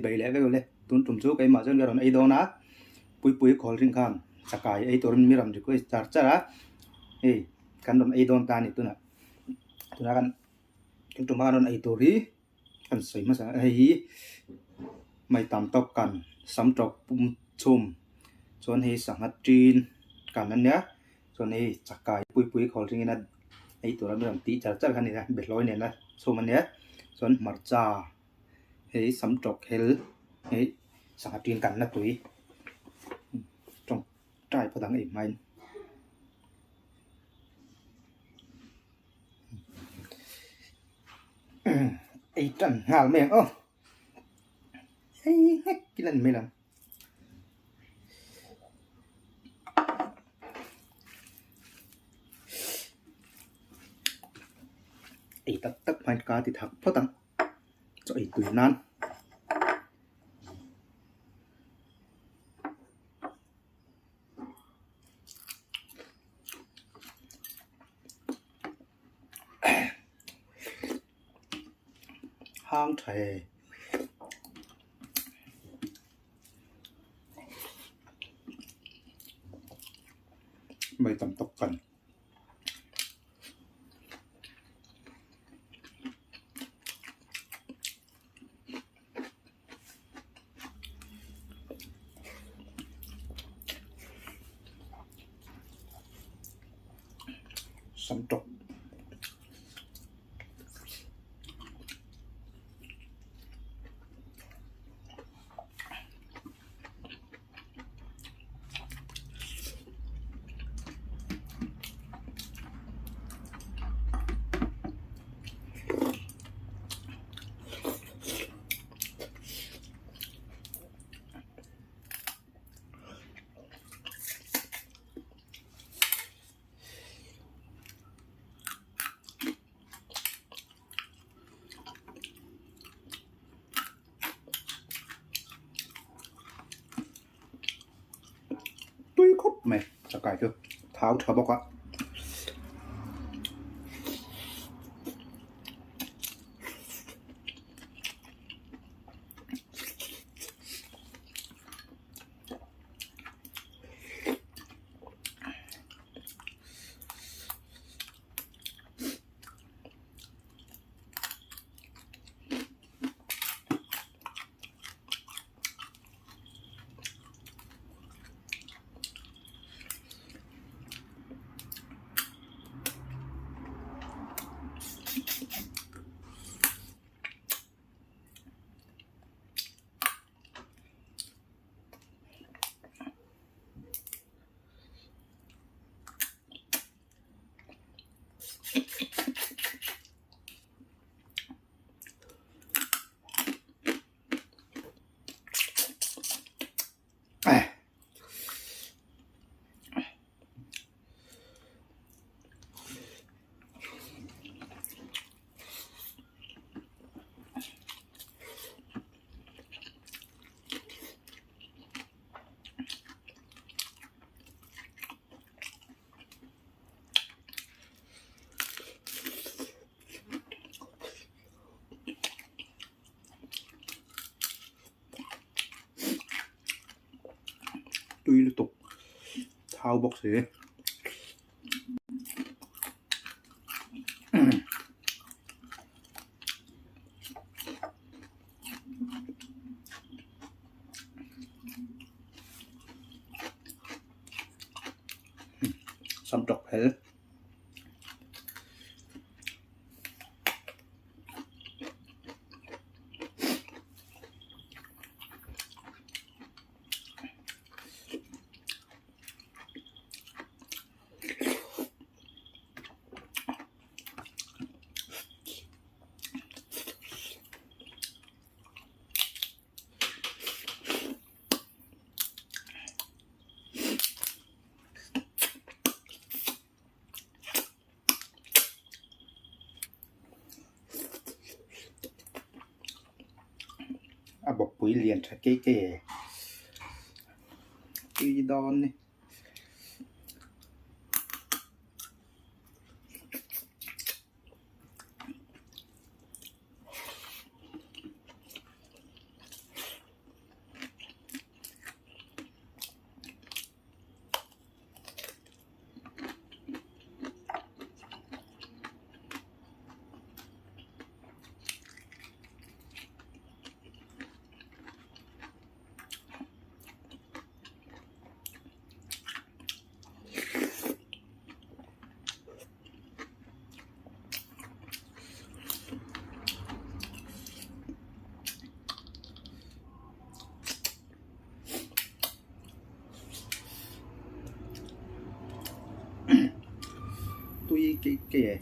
Chibai leh vek ule. Tun tum chu keimah chuan ka rawn ei dawn a, Puipui khawl ring khan chakai ei turin mi rawn request char char a, hei kan rawn ei dawn ta a ni tunah. Tunah kan tun tuma kan rawn ei tur hi kan sawi hmasa a, hei hi mai tam tawk kan sam tawk pum chhum chuan hei sangha tin kan a nia chuan hei chakai Puipui khawl ringin a ei tura mi rawn tih char char kha a ni a, behlawi nena chhum a nia chuan hmarcha. Hei sam tawk hel hei sangha tin kanna tui tawngtai pawh dang ei hmain. Ei tan nghal mai ang aw hei nghek in a ni mai lo. Ei tak tak hmain ka ti thak phawt ang. Chaw ei tui nan. Hang tha e. Mai tam tawk kan. Sam tawk. Tui khawp mai chakai chu thau tha bawk a. Tui lutuk thau bawk si. Sam tawk phel. A bawkpui lian tha kei kei e tui dawn ni. tui keih keih e.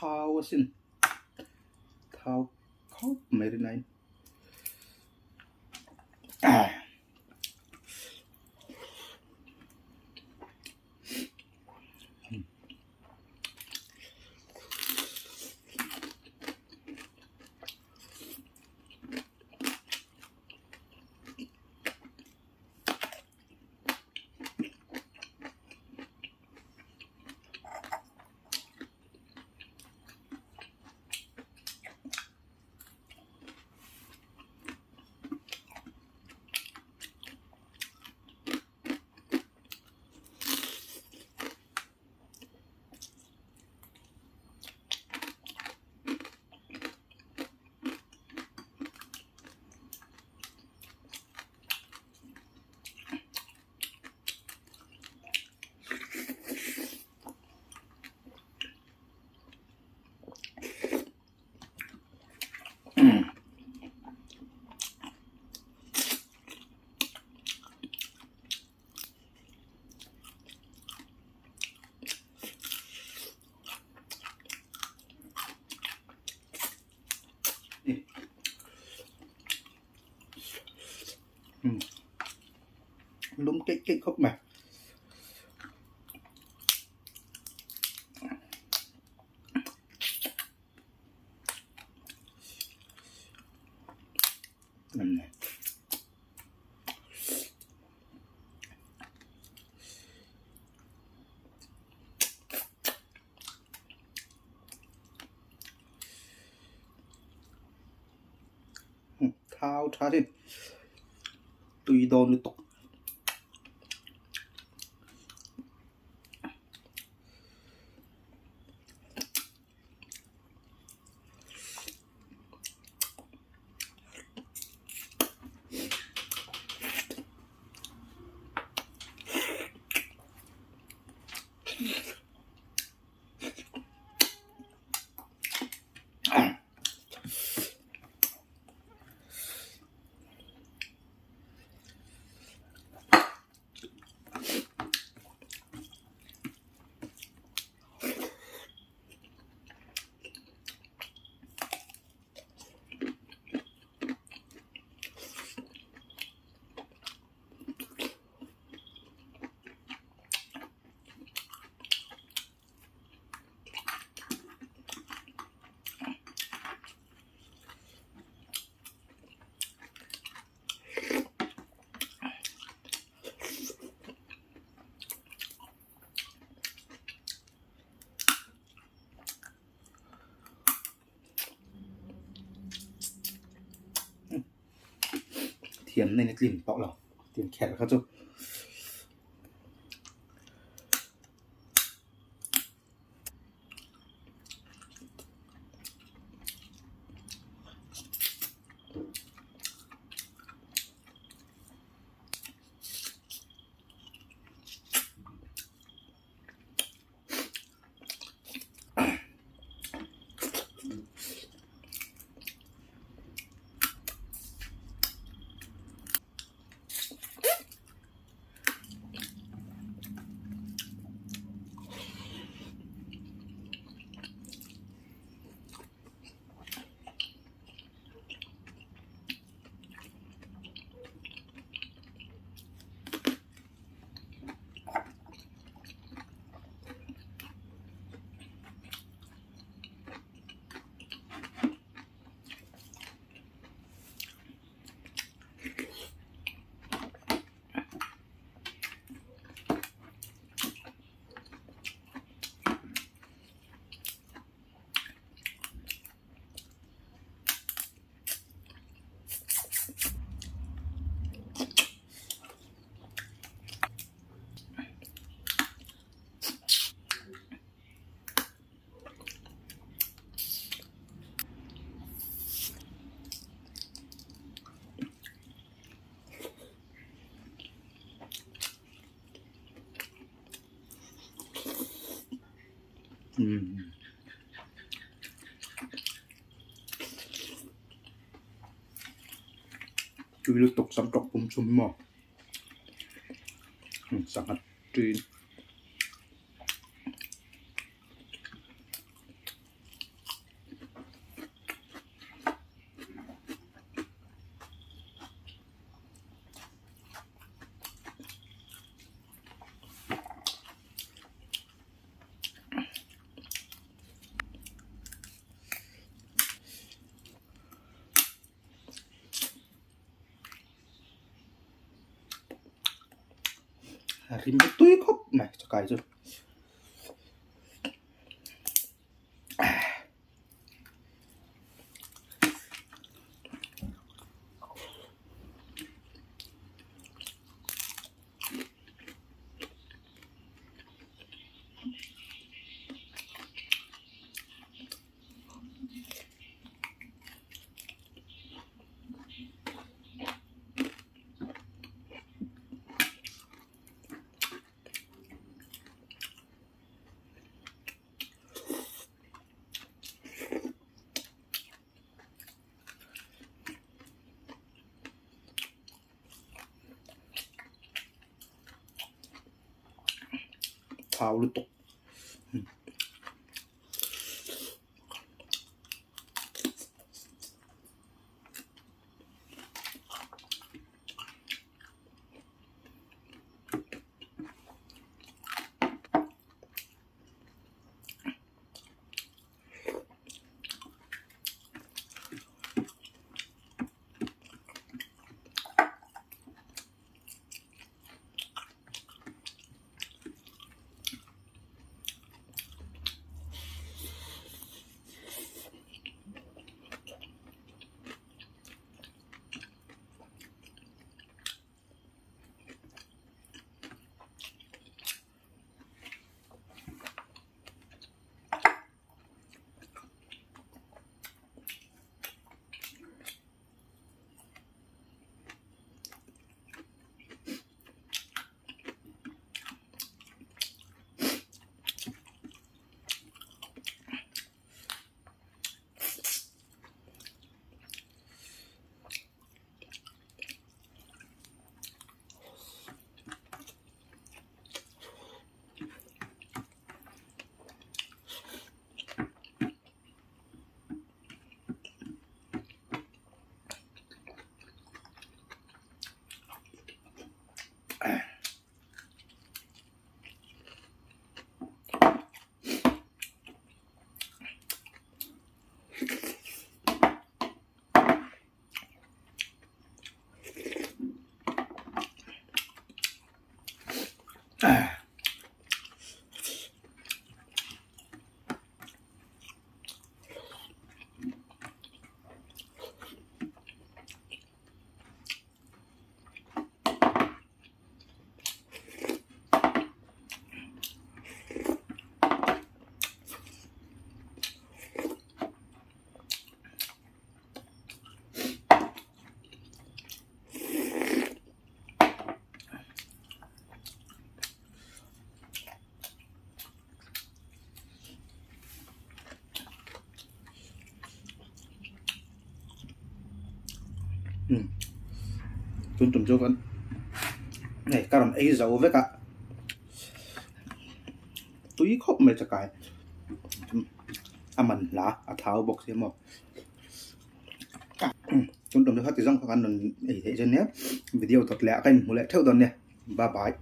Thau asin thau khawp mai rinai. Lum keih keih khawp mai. Thau tha hi tui dawn lutuk. thiamna in a tlin tawh lo tiang kher kha chu. Tui lutuk sam tawk pum chhum maw sangha tui. A rim tui khawp mai chakai chu. Thau lutuk. Tun tum chu kan hei ka rawn ei zo vek a tui khawp mai chakai a man hla a thau bawk sia maw tun tum chu khati zawng kha kan rawn ei theih chu nia video dawt leh ah ka inhmu leh theuh dawn nia bye bye.